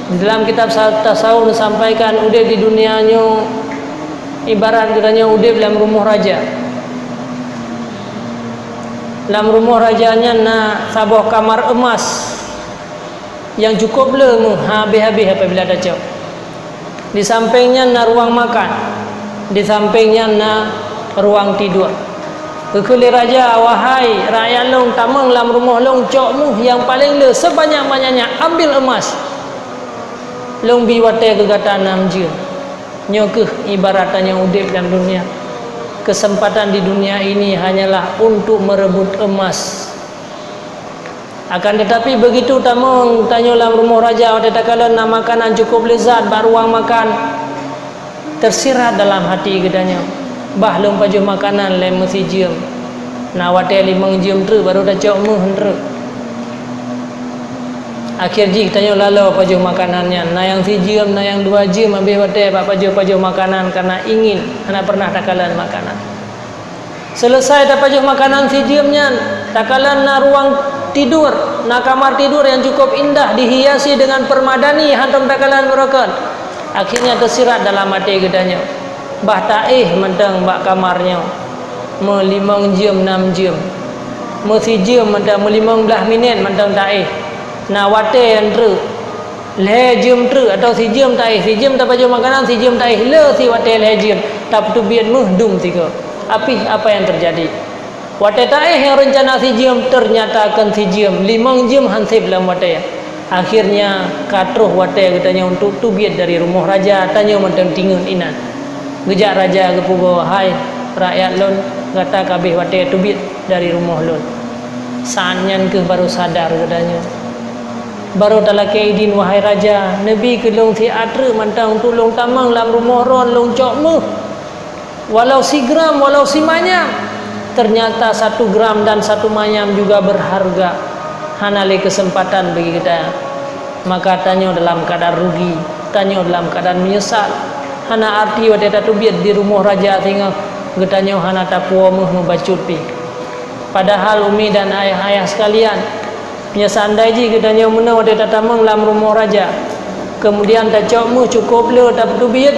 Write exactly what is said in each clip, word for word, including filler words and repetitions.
Dalam kitab sa-, tasawuf disampaikan udeb di dunia nyoe ibarat geutanyoe udeb lam rumoh raja. Lam rumoh raja nyan na saboh kamar emas nyang cukôp le meuh habéh-habéh apabila tacok. Di sampéng nyan na ruang makan, di sampéng nyan na ruang tidur. Geukheun lé raja, "Wahai rakyat lôn, tamong lam rumoh lôn, cok meuh nyang paleng le sebanyak-banyaknya, ambil emas. Lôn bi watée keu gata nam jeuem." Nyoe kheueh ibarat tanyoe udeb lam dunia. Kesempatan di dunia ini hanyalah untuk merebut emas. Akan tetapi, begitu tamong tanyoe lam rumoh raja, watée takalon na makanan cukôp leuzat bak ruang makan, tersirat dalam hati geutanyoe, "Bah lôn pajoh makanan lé meusijeuem, na watée limong jeuem treuk barô tacok meuh treuk." Akhé jih tanyoe laloe pajoh makanan nyan, na nyang sijeuem, na nyang dua jeuem, habéh watée bak pajoh-pajoh makanan kareuna ingin, hana pernah takalon makanan. Seuleusai tapajoh makanan sijeuem nyan, takalon na ruang tidur, na kamar tidur nyang cukôp indah, dihiasi dengan permadani, hántom takalon beurokon. Akhirnya teusirat dalam até geutanyoe, bah taéh mantong bak kamar nyoe, meulimong jeuem nam jeuem, meusijeuem mantong, meulimong blaih minét mantong taéh. Na watée nyang treuk, lhée jeuem treuk atawa sijeuem taéh, sijeuem tapajoh makanan, sijeuem taéh le si watée lhée jeuem, tapeuteubiet meuh dum sigoe. Apih apa yang terjadi? Watée taéh nyang reuncana sijeuem, ternyata kon sijeuem, limong jeuem hanseb lam watée. Akhirnya ka troh watée geutanyoe untuk teubiet dari rumoh raja, tanyoe mantong tingeun inan. Geujak raja geupeubuet, "Hai rakyat lôn, gata ka abéh watée teubiet dari rumoh lôn." Saát nyan kheueh barô sadar geutanyoe. Barô talakée idin, "Wahai raja, neubi keu lôn siat treuk mantong untuk lôn tamong lam rumoh droen lôn cok meuh, walau sigram, walau simanyam." Ternyata satu gram dan satu manyam juga berharga. Hana lé keuseumpatan bagi geutanyoe. Maka tanyoe dalam keuadaan rugi, tanyoe dalam keuadaan meunyeusal. Hana arti watée tateubiet di rumoh raja singoh geutanyoe hana tapuwoe meuh meubacut pih. Padahal umi dan ayah-ayah sekalian, nyoe seandai jih geutanyoe meunoe watée tatamong lam rumoh raja, kemudian tacok meuh cukôp le tapeuteubiet,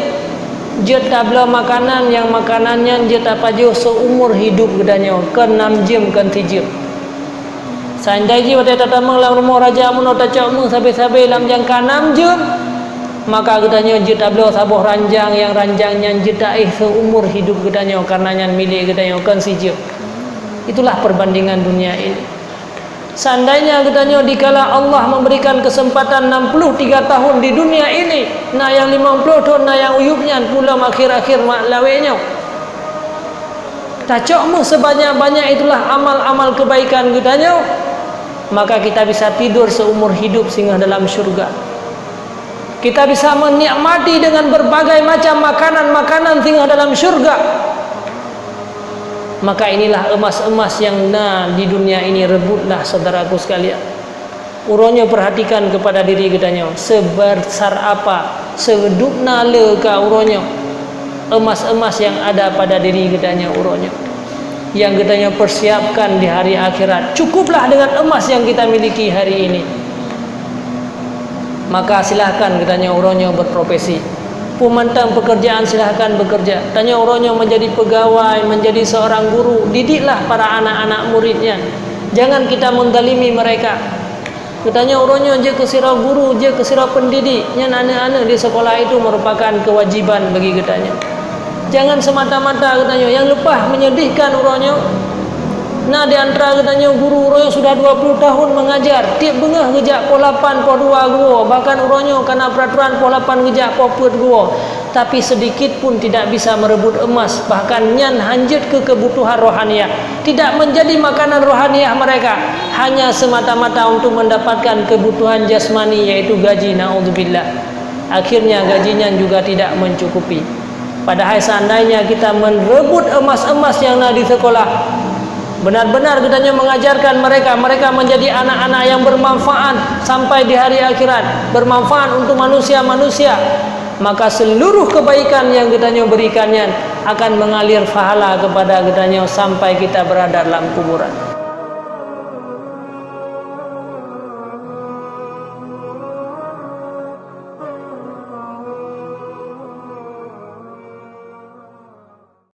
jeuet tabloe makanan nyang makanan nyan jeuet tapajoh seumur hidup geutanyoe, kon nam jeuem kon sijeuem. Seandai jih watée tatamong lam rumoh raja meunoe tacok meuh sabe-sabe lam jangka nam jeuem, maka geutanyoe jeuet tabloe saboh ranjang nyang ranjang nyan jeuet taéh seumur hidup geutanyoe, kareuna nyan milék geutanyoe kon sijeuem. Itulah perbandingan dunia ini. Seandainya geutanyoe dikala Allah memberikan kesempatan enam puluh tiga tahun di dunia ini, na nyang limong ploh thon, na nyang uyueb nyan, pulom akhir-akhir mak lawée nyoe, tacok meuh sebanyak-banyak itulah amal-amal kebaikan geutanyoe, maka kita bisa tidur seumur hidup singoh dalam syurga. Kita bisa menikmati dengan berbagai macam makanan-makanan singoh dalam syurga. Maka inilah emas-emas yang na di dunia ini, rebutlah, saudaraku sekalian. Uroe nyoe perhatikan kepada diri geutanyoe, sebesar apa, seudub na le ka uroe nyoe emas-emas yang ada pada diri geutanyoe uroe nyoe, yang geutanyoe persiapkan di hari akhirat. Cukuplah dengan emas yang kita miliki hari ini. Maka silahkan geutanyoe uroe nyoe berprofesi. Peue mantong pekerjaan silahkan bekerja. Tanyoe uroe nyoe menjadi pegawai, menjadi seorang guru, didiklah para anak-anak murid nyan. Jangan kita menzalimi mereka. Geutanyoe uroe nyoe jeuet keu sidroe guru, jeuet keu sidroe pendidik, nyan aneuëk-aneuëk di sekolah itu merupakan kewajiban bagi geutanyoe. Jangan semata-mata geutanyoe, nyang leupah menyedihkan uroe nyoe, na di antara geutanyoe guru uroe nyoe sudah dua puluh tahun mengajar, tieb beungoh geujak poh lapan, poh dua geuwoe, bahkan uroe nyoe kana peraturan poh lapan geujak poh peuet geuwoe, tapi sedikit pun tidak bisa merebut emas, bahkan nyan hanjeuet keu kebutuhan rohaniah, tidak menjadi makanan rohaniah mereka, hanya semata-mata untuk mendapatkan kebutuhan jasmani, yaitu gaji, naudzubillah. Akhirnya gaji nyan juga tidak mencukupi. Padahai seandainya kita merebut emas-emas yang na di sekolah, benar-benar geutanyoe mengajarkan mereka, mereka menjadi anak-anak yang bermanfaat sampai di hari akhirat, bermanfaat untuk manusia-manusia, maka seluruh kebaikan yang geutanyoe berikan nyan akan mengalir pahala kepada geutanyoe sampai kita berada dalam kuburan.